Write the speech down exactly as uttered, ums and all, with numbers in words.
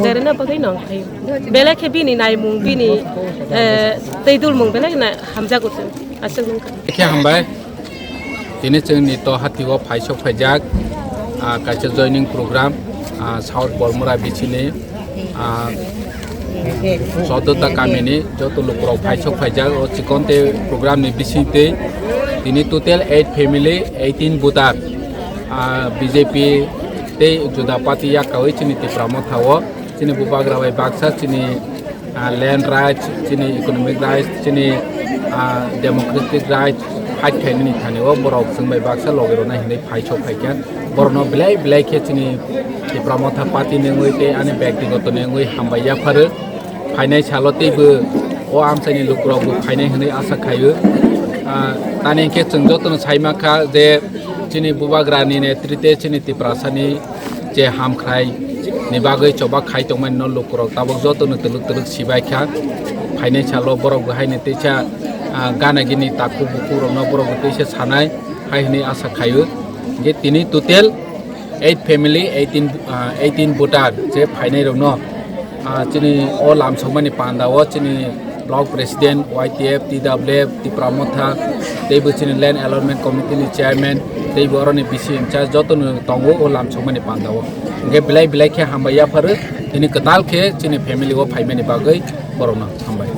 Jerena bagwi nong khayo. Belai khe bini naimung, bini, eh, tei dulmung belai na hamjago chwng. Aswk wngkha. Khe hambai. Tini chwngni to hatio phaisok phaijak, ah, kaisa joining program, ah, South Bormura bichini, ah, choddo ta kamini joto lukurok phaisok phaijak o chikonte program ni bisingtwi tini total eight family, eighteen voter, ah, B J P tei juda party yakawi chini Tipra Motha o chini bubagra bai baksa chini, ah, land rights, chini economic rights, chini, ah, democratic rights fight khainani thani o borok chwng bai baksa logi rwnai hinwi phaisok phaikha. Borokno belai belai khe chini Tipra Motha party ni wngwi tei ani byaktigoto ni wngwi hambai yapharo. Phainai salo teibo o amchaini lukurokbo phainai hinwi asa khaio. Ah, tani hwnkhe chwng jotono saimankha je chini bubagrani netrite chini Tiprasani je hamkhrai ni bagwi choba khai tongmani no lukurok tabuk jotono twlwk twlwk sibaikha. Phainai salo borok bo haino teisa, ah, gana gini takhuk bukhuk rokno borok bo teisa sanai hai hinwi asa khaio. Hwnkhe tini total eight family, eighteen, ah, eighteen voter je phainai rokno, ah, chini o lamsokmani panda o chini block president, Y T F, T W F, Tipra Motha, teibo chini land allotment committee ni chairman, teibo oroni B C in charge jotono tongo o lamsokmani panda o. Hwnkhe belai belai khe hambai yapharo, tini kwtal khe chini family o phaimani bagwi borokno hambai.